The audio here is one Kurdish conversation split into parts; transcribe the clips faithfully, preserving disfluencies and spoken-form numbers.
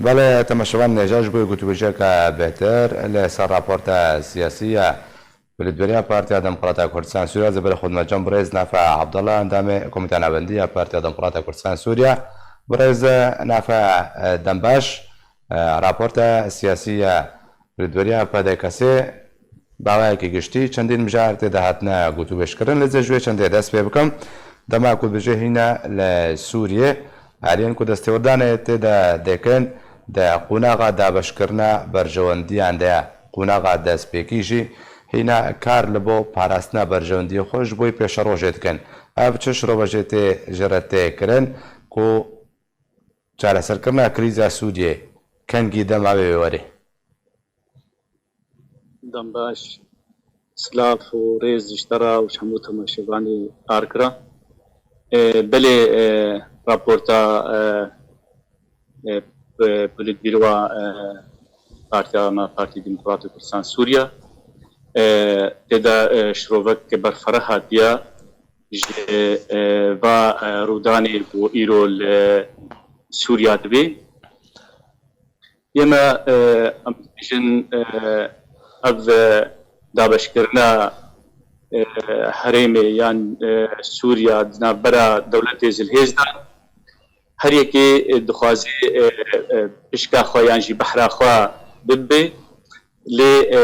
Belê, temaşevan, nêja ji bo gotûbêjiyeke bêhtir li ser raporta siyasî ya Kulîdberiya Partiya Demokrata Kurdistan Sûriya, ez ê berê xwe dime cem birêz Nafe Abdullah, endamê Komîteya Navendî ya Partiya Demokrata Kurdistan Sûriya. Birêz Nafe, e, dembaş, e, raporta siyasî ya Kulîdberiya P D K S'ê bi awayekî giştî çendîn mijar tê de hatine gotûbêjkirin. Lê ez ê ji wê çendê dest pê bikim. Dema ku dibêje hîne li Sûriyê, aliyên ku destêwerdanê tê de dikin, di qonaxa dabeşkirina berjewendiyan de ye. Qonaxa destpêkî jî hîne kar li bo parastina berjewendiyê xwe ji bo pêşerojê dikin. Ev çi şirove jê tê, jê re tê kirin ku çareserkirina krîza Sûriyê kengî dema wê wê werê? Dem baş. Silav û rêz ji te re û ji hemû temaşevanê Arkira. E, belê, e, raporta, e, e, p-, Polîtbîroya, e, Partiya me, Partî Demokratî Kurdistan Sûriya, e, tê de, e, şirovek berfireh hatiye ji, e, va, e, rûdanê ku îro li Sûriya dibe. Yê me, e, em dibêjin, e, ev, e, dabeşkirina, e, herêmê yan, e, Sûriya di navbera dewletê zilhêz de, her yekê, e, dixwaze, e, e, pişka xwe yan jî behra xwe bibe. Lê, e,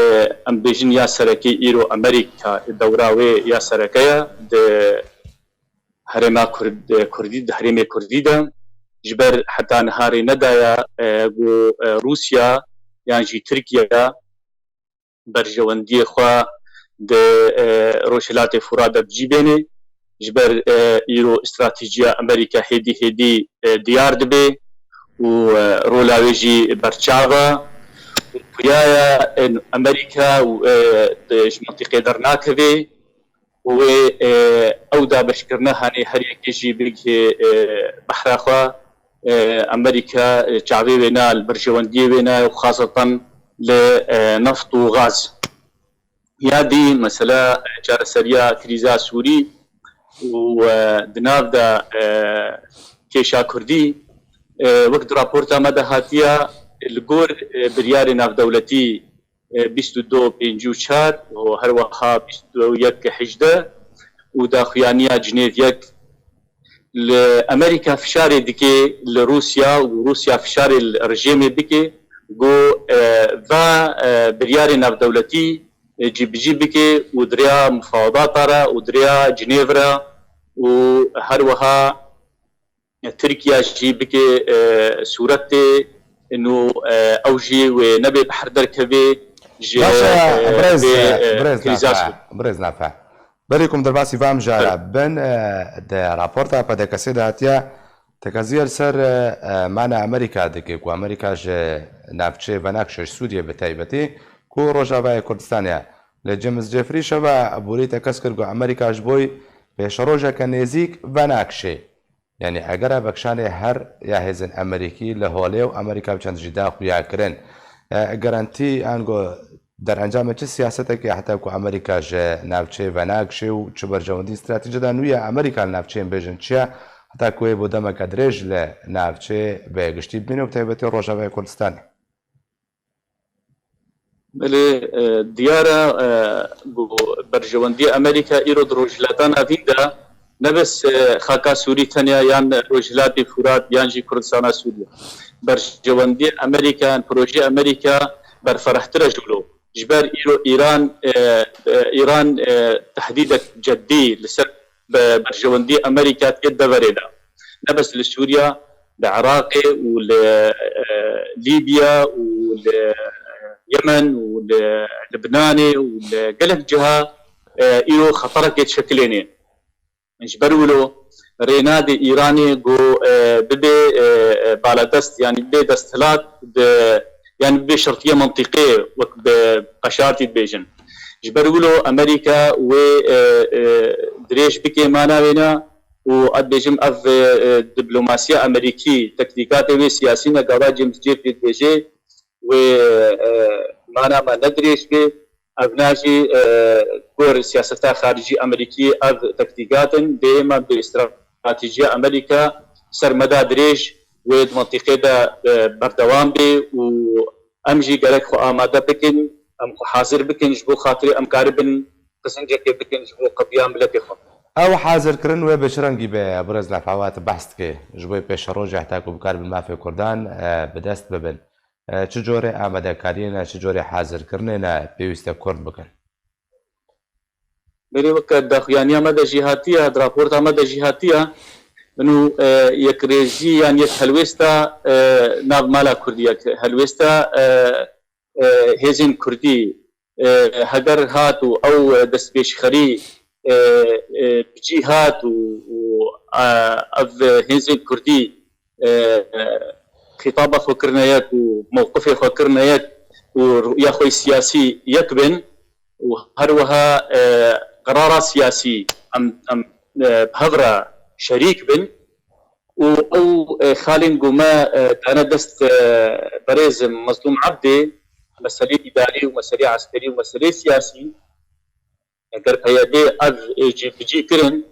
em dibêjin ya sereke îro Amerîka, dewra wê ya sereke ye di herêma Kurd-, Kurdî, di herêmê Kurdî de ji ber heta niha rê nedaye, e, ku, e, Rûsya yan jî Tirkiye berjewendiyê xwe di, e, Rojhilatê Furat de bi cî bêne. Ji ber, e, îro stratejiya Amerîka hêdî hêdî, e, diyar dibe û, e, rola wê jî berçav e. Xuya ye, e, Amerîka û, e, di, ji mintîqê dernakeve. Û wê, e, ew dabeşkirine hanê her yekê jî bigihê, e, behra xwe, e, Amerîka, e, çavê wê ne li berjewendiyê wê ne û xaseten li, e, neft û gaz. Ya dî mesela, e, çareseriya krîza Sûrî û, e, di nav de, e, kêşa Kurdî, e, wek di raporta me de hatiye, li gor, e, biryarê navdewletî e, bîst û du pêncî û çar û her wiha bîst û yek hejdeh û daxuyaniya Cinêv yek. Li Amerîka fişarê dike li Rûsya û Rûsya fişarê li rejêmê bike ku, e, va, e, biryarê navdewletî, e, cîbicî bike û di rêya mufawedata re û di rêya Cinêv re û her wiha Tirkiye jî bike, e, sûretê nû, e, ew jî wê nebe behr derkeve ji, Baş e, e, birêz, vê, e, e, birêz krîza Nafe, Sûrî. Birêz Nafe. Berê ku em derbasî va mijara bin, e, di raporta P D K S'ê de hatiye, tekeziya li ser, e, e, mana Amerîka dike ku Amerîka ji navçeyê venakşe, ji Sûriyê bi taybetî, ku Rojavayê Kurdistanê ye. Lê James Jeffrey şeva borî tekez kir ku Amerîka ji bo pêşerojeke nêzîk venakşe. Yanî eger vekişanê her ya hêzên Amerîkî li holê û Amerîka bi çend jî da xuya kirin, e, garantî ango derencamê çi siyasetekê heta ku Amerîka ji navçeyê venakişê û çi berjewendî stratejî de nû ya Amerîka li navçeyên bêjin çi ye, heta ku wê bo demeke dirêj li navçeyê bi giştî bimîne û bi taybetî Rojavayê Kurdistanê? Belê, e, diyar e, e, ku berjewendiyê Amerîka îro di Rojhilata Navîn de ne bes, e, xaka Sûrî tenya yan Rojhilatê Furat yan jî Kurdistana Sûriye. Berjewendiyê Amerîka yan projeyê Amerîka berferehtir e ji wilo. Ji ber îro Îran, e, e, Îran, e, tehdîdek ceddî li ser be-, berjewendiyê Amerîka tê deverê de. Ne bes li Sûriya, li Iraqê û li, e, Lîbya û li Yemen û li Libnanê û li gelek ciha, e, îro xeterekê dişekilêne. Ji ber wilo rê nade Îranê ku, e, bibe, e, e, baladest, yanî bibe desthilat di, yanî bibe şertiye mintîqê wek bi qeşartî dibêjin. Ji ber wilo Amerîka wê, e, e, dirêj bike mana wê ne û ez dibêjim ev, e, e, diplomasiya Amerîkî, tektîkatê wê siyasî ne gava James Jeffrey dibêje wê, e, mana me ne dirêj be. Ev na jî, e, gor siyaseta xaricî Amerîkî ev tektîkat in. Dê me bi stratejiya Amerîka ser me da dirêj wê di mintîqê de, e, berdewam bê û em jî gerek xwe amade bikin, em xwe hazir bikin ji bo xatirê em karibin qisincekê bikin ji bo qediya miletê xwe. Ew hazirkirin wê bi çi rengî be, birêz Nefewat behs dike ji bo pêşerojê heta ku bikaribin mafê Kurdan, e, bi dest bibin. E, çi corê amadekariyê ne, çi corê hazirkirinê ne pêwîst e Kurd bikin? Berê weke daxuyaniya me de jî hatiye, di raporta me de jî hatiye. Min û, e, yekrêzî yan yek helwêsta, e, nav mala Kurdî, yek helwêsta, e, e, hêzên Kurdî, e, heger hat û ew destpêşxerî, e, e, bi cî hat û, û, e, ev hêzên Kurdî, e, e, xîtaba xwe kirine yek û mewqifê xwe kirine yek û rûya xwe siyasî yek bin û her wiha, e, qerara siyasî em, em, e, bi hev re şerîk bin û ew, e, xalên ku me, e, dane dest, e, berêz Mezlûm Ebdê, meselê îdarî û meselê eskerî û meselê siyasî, eger P Y D ev, e, cî bi cî kirin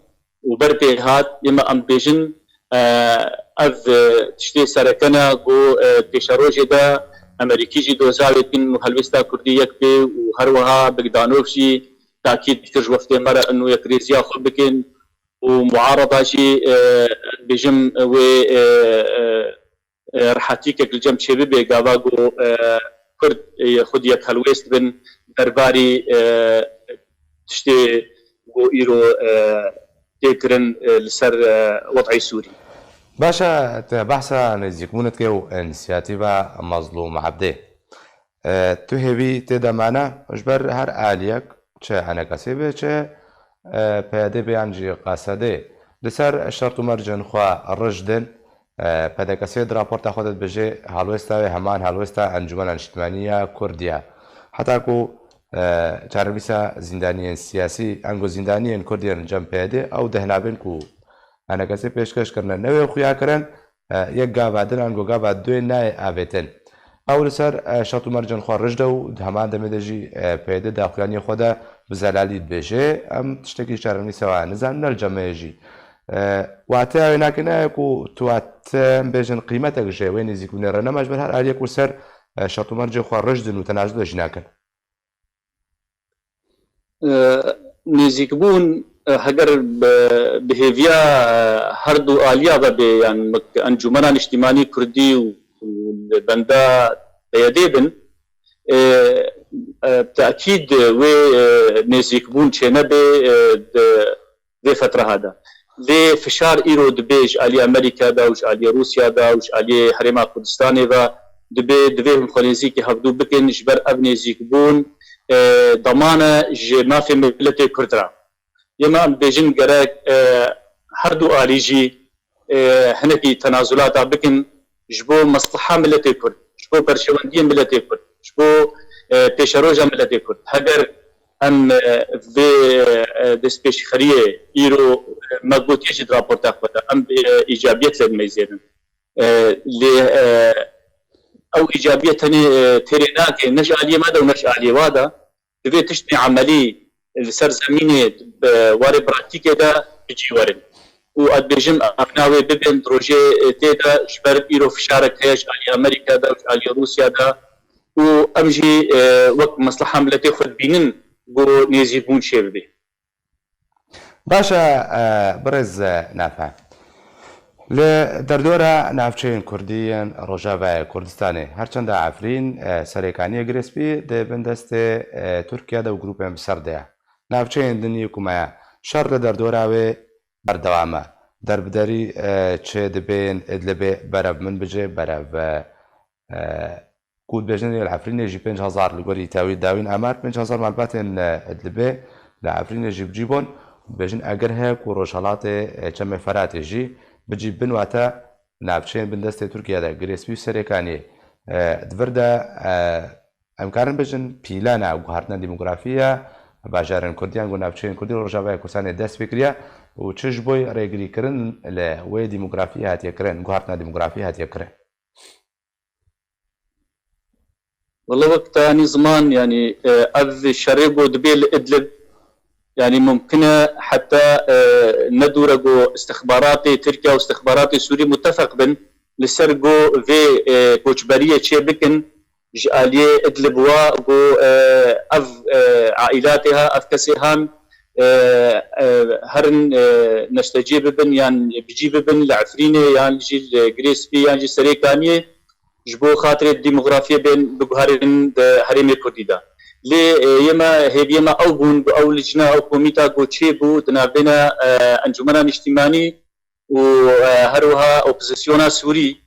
û ber pê hat, ême em bêjin, e, ev, e, tiştê sereke ne ku, e, pêşerojê de Amerîkî jî doza wê dikin û helwêsta Kurdî yek bê û her wiha Bogdanov jî takîd kir ji weftê me re ino yekrêziya xwe bikin û muarada jî, e, bêjim wê, e, e, e, rehetîkek li cem çêbibe gava ku, e, Kurd, e, xwedî yek helwêst bin derbarî, e, tiştê ku îro, e, tê kirin, e, li ser, e, wed'ê Sûrî. Baş e, te behsa nêzîkbûnê dike û însiyatîva Mezlûm Ebdê. E, tu hêvî tê de mane ji ber her aliyek, çi Enekesê be, çi, e, P Y D be yan jî Qesedê, li ser şert û mercên xwe rijd in. E, P D K S di raporta xwe de dibêje, helwesta wê heman helwesta Encûmena Niştimanî ya Kurdî ye. Heta ku, e, çarenivîsa zîndaniyên siyasî, ango zîndaniyên Kurdî yên cem P Y D, ew deh navên ku Enekesê pêşkeş kirine, newê xuya kirin, e, yek gava din, ango gava duyê nayê avêtin. Ew li ser, e, şert û mercên xwe rijd e û di heman demê de jî, e, P Y D daxuyaniyê xwe de bi zelalî dibêje, em tiştekî çarenivîsa we nizanin, ne li cem me ye jî. E, wateya wê nake ne ku tu wate, em bêjin, qîmetek ji wê nêzîkbûnê re nema, ji ber her aliyek ku ser, e, şert û mercê xwe rijd in û tenazule jî nakin. E, nêzîkbûn, e, heger bi, bi hêviya, e, her du aliya ve bê, yan wek Encûmena Niştîmanî Kurdî û, û li benda P Y D bin, e, e, tekîd wê, e, nêzîkbûn çênebe, e, di vê fetraha de. Lê fişar îro dibe ji aliyê Amerîka de û ji aliyê Rûsya de û ji aliyê Herêma Kurdistanê ve dibe, divê hûn xwe nêzîkî hevdû bikin, ji ber ev nêzîkbûn, e, daman e ji mafê miletê Kurd re. Yê me em bêjin gerek, e, her du alî jî, e, hinekî tenazulata bikin ji bo mesleha miletê Kurd, ji bo berjewendiyê miletê Kurd, ji bo, e, pêşeroja miletê Kurd. Heger em, e, vê, e, destpêşxeriyê îro, e, me gotiye jî di raporta xwe de, em, e, îcabiyet lê dimeyzênin. E, lê, e, ew îcabiyet tenê, e, têrê nake, ne ji aliyê me de û ne ji aliyê wa de. Divê tiştê emelî li ser zemînê bi warê pratîkê de bi cî werin. Û ez dibêjim, evna wê bibin di rojê tê de, ji ber îro fişarek heye ji alî Amerîka de û ji alî Rûsya de û em jî, e, wek mesleha miletê xwe dibînin ku nêzîkbûn çêbibe. Baş e, e, birêz, e, Nafe. Li derdora navçeyên Kurdî yên Rojavayê Kurdistanê, her çenda Efrîn, e, serêkaniyê girêspî di bin destê, e, Tirkiye de û grûpên bi ser de ye. Navçeyên din yê ku me ye. Şer li derdora wê berdewam e. Derbiderî, e, çi dibên Idlibê berev min bicê, berev, e, e, ku dibêjin li Efrînê jî pênc hezar li gorî tawî dawîn amar, pênc hezar malbatên, e, Idlibê li Efrînê jî bi cî bûn. Dibêjin eger heye ku Rojhelatê, e, Çemê Feratê jî bi cî bin, wate navçeyên bin destê Tirkiye de girêspî û serêkaniyê, e, di vir de, e, em karin bêjin pîlana guhartina demografî ya bajarên Kurdî yan ku navçeyên Kurdî li Rojavayê Kurdistanê dest pê kiriye û çi ji bo rêgirîkirin li wê demografiyê hatiye kirin, guhartina demografî hatiye kirin. Wele wek te anî ziman, yanî, e, ev şerê ku dibê li Idlib, yanî mumkin e heta, e, ne dûr e ku istixbaratê Tirkiye û istixbaratê Sûrî mutefeq bin, li ser ku vê, e, koçberiyê çê bikin, ji aliyê Idlib wa ku, e, ev, e, aîlatê ha, ev kesê han, e, e, herin, e, neştecê bibin yan bi cî bibin li Efrînê yan jî li Girê Spî yan jî Serê Kaniyê, ji bo xatirê demografiyê bên biguherin di herêmê Kurdî de. Lê, e, yê me, hêviyê me ew bûn, ku ew lijna, ew komîta ku çê bû di navbêna, e, Encûmena Niştîmanî û, e, her wiha opozisyona Sûrî,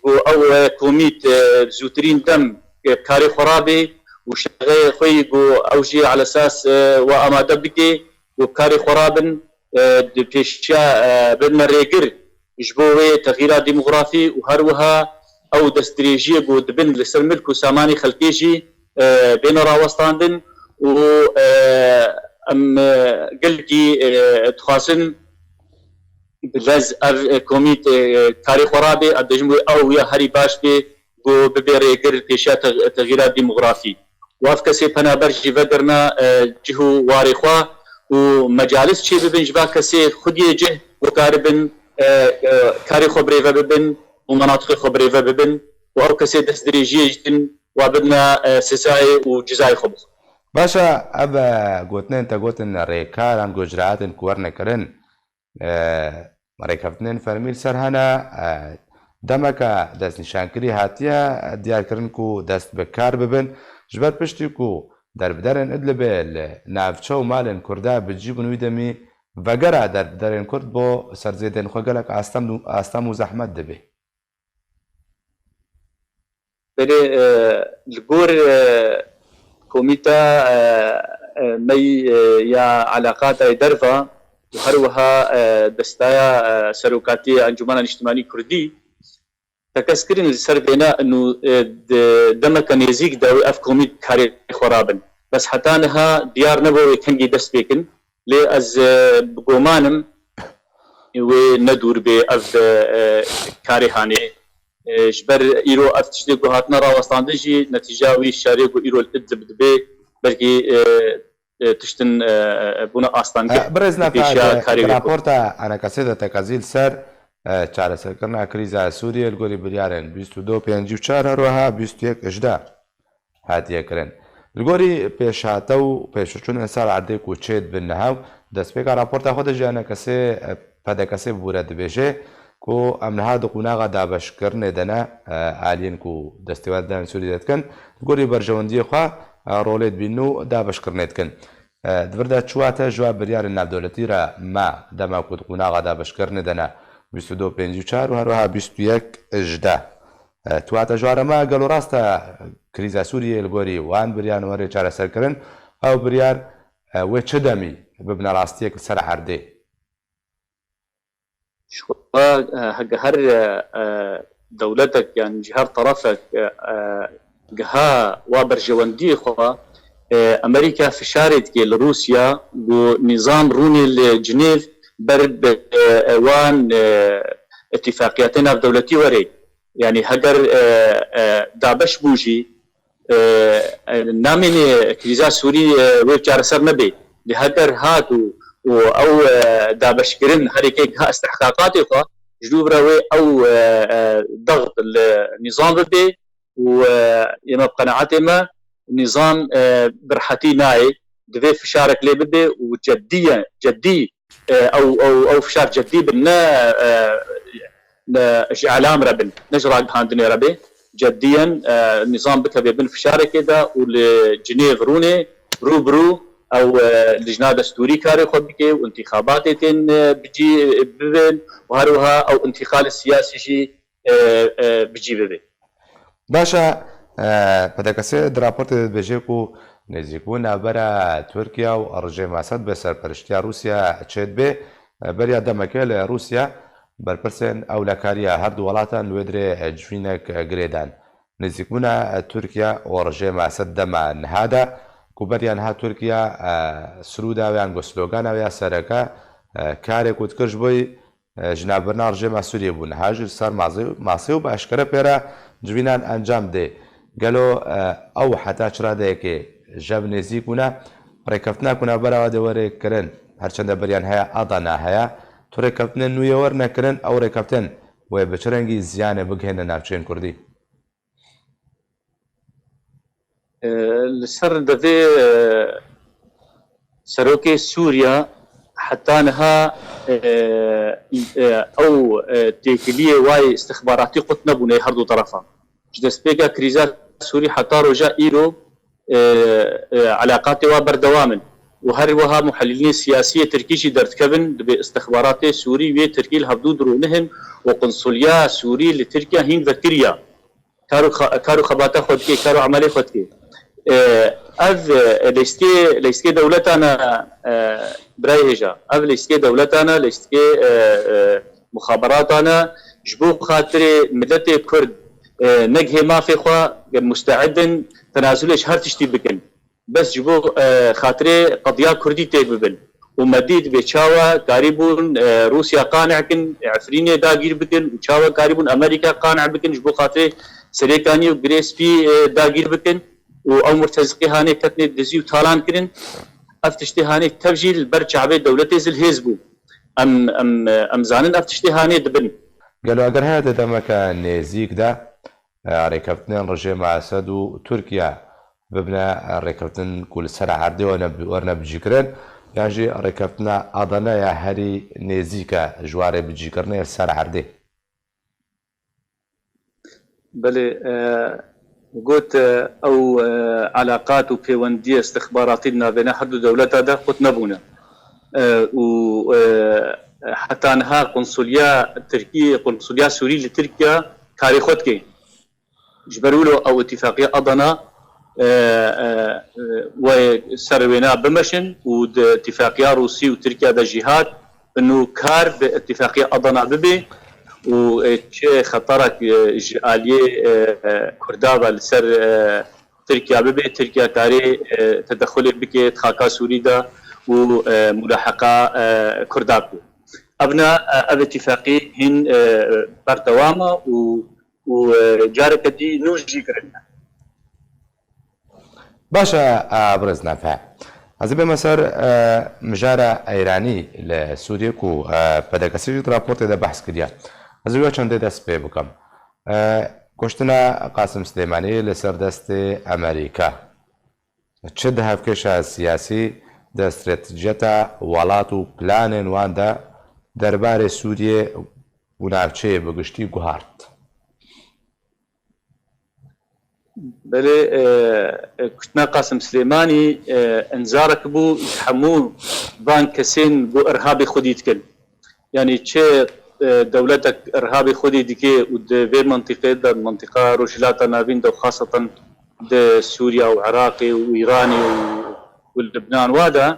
ku ew, e, komît, e, zûtirîn dem, e, bi karê xwe rabê û şexeyê xwe yî ku ew jî alesas, e, we amade bike û bi karê xwe rabin, e, di pêşiya, e, bibine rêgir ji bo wê texîra demografî û her wiha ew destdirêjiyê ku dibin li ser milk û samanê xelkê jî, e, bêne rawestandin û, e, em, e, gelkî, e, dixwazin bi lez ev, e, komît, e, karê xwe rabê, em dibêjin wê ew ya herî baş bê ku bibe rêgir pêşiya te-, texîra demografî. Û ev kesê penaber jî vegirina, e, cih û warê xwe û mecalis çêbibin ji va kesê xwediyê cih ku karibin, e, e, karê xwe birêve bibin û menatiqê xwe birêve bibin û ew kesê destdirêjiyê jî din wa bidina, e, sezayê û cizayê xwe bixwin. Baş e, ev, e, gotinên te gotin rêkar an ku icraatên ku werne kirin, e, rêkeftinên fermî li ser hene, e, demeke destnîşankirî hatiye diyarkirin ku dest bi kar bibin, ji ber piştî ku derbiderên Idlibê li navçe û malên Kurda bi cî bûn wî demî vegera derbiderên Kurd bo serzêdên xwe gelek astem, astem û zehmet dibe. Belê, e, li gor, e, komîta, e, e, me yî, e, ya eleqatayê derva û her wiha, e, destaya, e, serokatiyê Encûmena Niştimanî Kurdî, tekez kirin li ser vêna nû, e, di demeke nêzîk de wê ev komît karê xwe rabin. Bes heta niha diyar nebû wê kengî dest pê kin. Lê ez, e, bi goman im wê ne dûr bê ev, e, karê hanê. E, ji ber îro ev tiştê ku hatine rawestandin jî netîca wî şerê ku îro li Idlib dibe belkî, e, e, tiştin, e, e, bûne astengir. E, birêz Nefa, pêşiya karê wê. Raporta enekesê de tekezî li ser, e, çareserkirina krîza Sûriyê li gorî biryarên bîst û du pêncî û çar her wiha bîst û yek hejde hatiye kirin. Li gorî pêşhate û pêşveçûnên ser erdê ku çêdibin niha û destpêka raporta xwe de jî enekesê, e, P D K S bûre dibêje ku em niha di qonaxa dabeşkirinê de ne, e, aliyên ku destê we di Sûriyê de dikin, li gorî berjewendiyê xwe, e, rolê dibînin û dabeşkirinê dikin. E, di vir de çi wate ji we biryarên navdewletî re ma dema ku di qonaxa dabeşkirinê de ne bîst û du pêncî û çar û her wiha bîst û yek hejde. E, tu wate ji we re ma gelo rast e krîza Sûriyê li gorî wan biryaran were çareserkirin, ew biryar, e, wê çi demî bibine rastiyek li ser erdê? Ji xwe, e, hege her, e, e, dewletek yan ji her terefek, e, e, giha wa berjewendiyê xwe, e, Amerîka fişarê dike li Rûsya ku nîzam rûnê li Cinêv ber bi, e, e, wan, e, îtîfaqiyatê navdewletî were. Yanî heger, e, e, dabeş bû jî, e, e, namênê krîza Sûrî, e, wê çareser nebe. Lê heger hat û, û ew, e, dabeşkirin herêkê giha istihqaqatê xwe, ji dû re wê ew, e, e, dext li nîzam bibe û, e, ême bi qenaetê me nîzam, e, bi rehetî nayê. Divê fişarek lê bibe û ceddiye, ceddî, e, ew, ew, ew fişar ceddî bin, ne, e, ne ji elam re bin, ne ji ragihandinê re bê. Ceddiyen, e, nîzam bikeve bin fişarekê de û li Cinêv rûnê, rû bi rû ew, e, lijna destûrî karê xwe bike û intîxabatê tên, e, bi cî, e, bibin û her wiha ew intîqalê siyasî jî, e, e, bi cî bibe. Baş e, e, P D K S di raportê de dibêje ku nêzîkbûn navbera Tirkiye û rejêma Esed bi serperiştiya Rûsya çêdibe. E, beriya demekê li Rûsya berpirsên ewlekariya her du welatan li wê dirê, e, civînek, e, girêdan. Nêzîkbûna, e, Tirkiye û rejêma Esed dema niha de ku beriya niha Tirkiye, e, sirûda wê yan ku slogana wê ya sereke, e, karê ku dikir ji bo e, ji navbirina rejêma Sûriyê bû. Niha jî li ser masê, masê û bi eşkere pê re civînan encam dê. Gelo, e, ew heta çi radeyekê ji ev nêzîk bûne? Rêkeftina ku navbera we de were kirin, her çende beriyan heye, Adana heye, tu rêkeftinên nû yê werne kirin, ew rêkeftin wê bi çi rengî ziyanê bigihêne navçeyên Kurdî? E, li ser devê, e, serokê Sûriya heta niha, e, e, ew, e, têkiliyê wayê istixbaratî qut nebûne her du terefa. Ji destpêka krîza Sûrî heta roja îro, e, e, eleqatê wa berdewam in. Û her wiha muhelîlînê siyasî yê Tirkî jî derdikevin, dibê istixbaratê Sûrî wê Tirkî li hevdû dirûnihin û qunsulya Sûrî li Tirkiye hîn vekiriya. Kar û xa-, kar û xebata xwe dike, kar û emelê xwe dike. E, ev, e, lîstê, lîstê dewletana, e, birayê hêja. Ev lîstê dewletana, lîstê, e, e, muxaberatana ji bo xatirê miletê Kurd, e, negihê mafê xwe, e, muste'id in tenazulê ji her tiştî bikin. Bes ji bo, e, xatirê qediya Kurdî têk bibin. Û me dît bê çawa karîbûn, e, Rûsya qane kin, Efrînê dagîr bikin û çawa karîbûn Amerîka qane bikin ji bo xatirê Serêkanî û Girê Spî, e, dagîr bikin û ew murtezîqê hanê ketine dizî û talan kirin. Ev tiştê hanê tev jî li ber çavê dewletê zilhêz bû. Em, em, em zanin ev tiştê hanê dibin. Gelo eger heye di demeke nêzîk de, e, rêkeftinên rejêma Esed û Tirkiye bibine rêkeftin ku li ser erdê wene, werne bicîkirin, yan jî rêkeftina Adana ya herî nêzîk e ji warê bicîkirinê li ser erdê? Belê, e, got, e, ew, e, eleqat û pêwendiye istixbaratî di navbêna her du dewleta de qut nebûne. E, û, e, heta niha qunsulya Tirkî, qunsulya Sûrî li Tirkiye karê xwe dike. Ji ber wilo ew îtîfaqiya Adana, e, e, e, wê ser wêna bimeşin û di îtîfaqiya Rûsî û Tirkiye de jî hat, û kar bi îtîfaqiya Adana bibe û, e, çi xeterek, e, ji aliyê, e, e, Kurda ve li ser, e, Tirkiye bibe, Tirkiye karê, e, tedexulê bike di xaka Sûrî de û, e, mulaheqa, e, Kurda bike. Ev ne, e, ev îtîfaqî hîn, e, berdewam e û, û, e, careke dî nû jî kirine. Baş e, e, birêz Nafe. Ez ê bême ser, e, mijara Eyranî li Sûriyê ku, e, P D K S jî di raportê de behs kiriye. Ez ê wê çendê dest pê bikim. E, kuştina Qasim Silêmanî li ser destê Amerîka. Çi di hevkêşa siyasî, di stratejiyeta welat û planên wan de derbarê Sûriyê û navçeyê bi giştî guhart? Belê, e, e, kutina Qasim Silêmanî, e, inzarek bû ji hemû van kesên ku irhabê xwedî dikin. Yanî çi, e, dewletek irhabê xwedî dike û di vê mentiqê de, mentiqa Rojhilata Navîn de û xaseten di Sûriya û Iraqê û Îranê û, û Libnan wa de,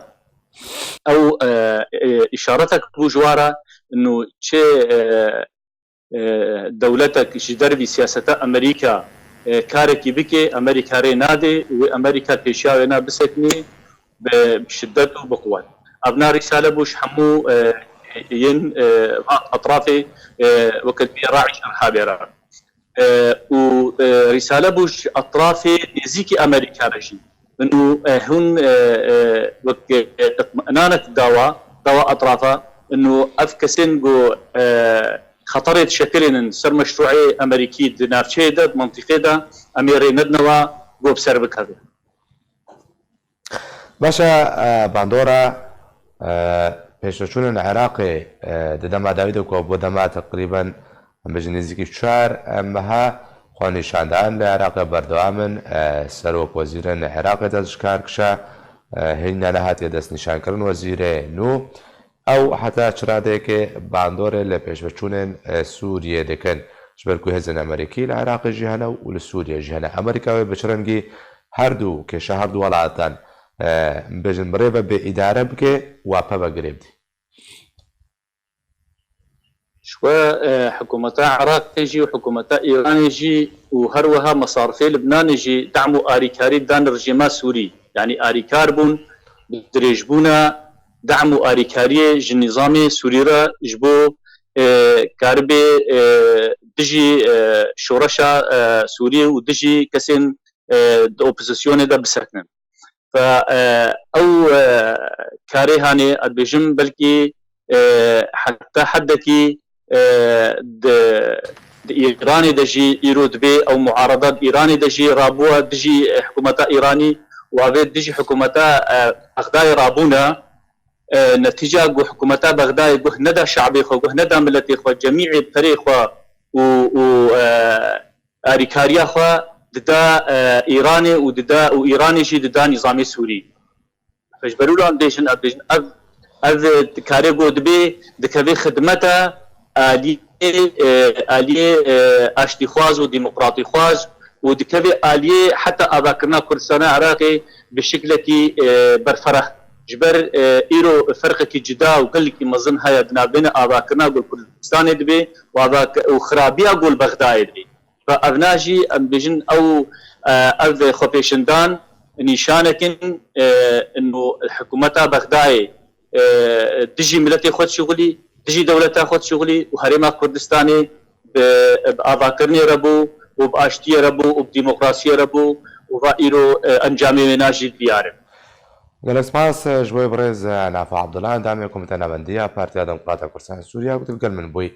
ew, e, e, îşaretek bû ji wa re, û çi, e, e, dewletek ji dervî siyaseta Amerîka, e, karekî bike, Amerîka rê nade û wê Amerîka kêşiya wê ne bisekinê bi, bi şiddet û bi quwet. Evna rîsale bû ji hemû, e, yên, e, van etrafê, e, weke dibê Raiş irhabê re. E, û, e, rîsale bû ji etrafê nêzîkî Amerîka re jî. Û, e, hûn, e, e, wek, e, itminanek dawa, dawa etrafa, û ev kesên ku, e, xeterê dişekilînin ser meşrûê Amerîkî di navçeyê de, di mentiqê de, em ê rê nedine wa ku bi ser bikeve. Baş e, e, bandora, e, pêşveçûnên Iraqê, e, di dema dawî de ku bo dema teqrîben, em bêjin nêzîkî çar, e, meha xwenîşandan li Iraqê berdewam in. E, Serok Wezîrên Iraqê dest ji kar kişe, e, hênî nehatiye destnîşankirin wezîrê nû. Ew heta çi radeyekê bandorê li pêşveçûnên, e, Sûriyê dikin. Ji ber ku hêzên Amerîkî li Iraqê jî hene û li Sûriyê jî hene. Amerîka wê bi çi rengî her du kêşa her du welatan, e, bêjin bi rê ve bê îdare bike, wa peve girê bidî? Ji we, e, hikûmeta Iraqê jî û hikûmeta Îranê jî û her wiha mesarifê Libnanê jî dem û arîkarî dan rejîma Sûrî. Yanî arîkar bûn bi dirêjbûna dem û arîkariyê ji nîzamê Sûrî re ji bo, e, karibê, e, dijî, e, şoreşa, e, Sûrî û dijî kesên, e, di opozisyonê de bisekinin. Fe, e, ew, e, karê hanê, ez dibêjim, belkî, e, heta heddekî, e, di, di Îranê de jî îro dibê ew muarada di Îranê de jî rabûwa dijî, e, hikûmeta Îranî û avê dijî hikûmeta, e, Bexdayê rabûne. E, netîca ku hikûmeta Bexdayê guh neda şabê xwe, guh neda miletê xwe, cemîê perê xwe û, û, e, arîkariya xwe dida, e, Îranê û dida, û Îranê jî dida nîzamê Sûrî. Ji ber wilo em bêjin, em bêjin ev, ev karê ku dibê dikeve xidmeta aliyê, e, aliyê, e, aştîxwaz û demokratîxwaz û dikeve aliyê heta avakirina Kurdistana Iraqê bi şiklekî, e, berfereh. Ji ber, e, îro ferqekî cida û gelekî mezin heye di navbêne avakirina ku li Kurdistanê dibê û avak-, û xirabiya ku li Bexdayê dibê. Ve evna jî em bêjin ew, e, ev xwepêşindan nîşanekin, e, ino hikûmeta Bexdayê, e, dijî miletê xwe dişixulî, dijî dewleta xwe dişixulî û herêma Kurdistanê bi, bi avakirinê re bû û bi aştiyê re bû û bi demokrasiyê re bû û va îro, e, encamê wêna jî diyar e. Gelek spas ji bo birêz Nafi Abdullah, endamê Komîteya Navendiya Partiya Demokrata Kurdistan Sûriya ku tu gel min bûyî.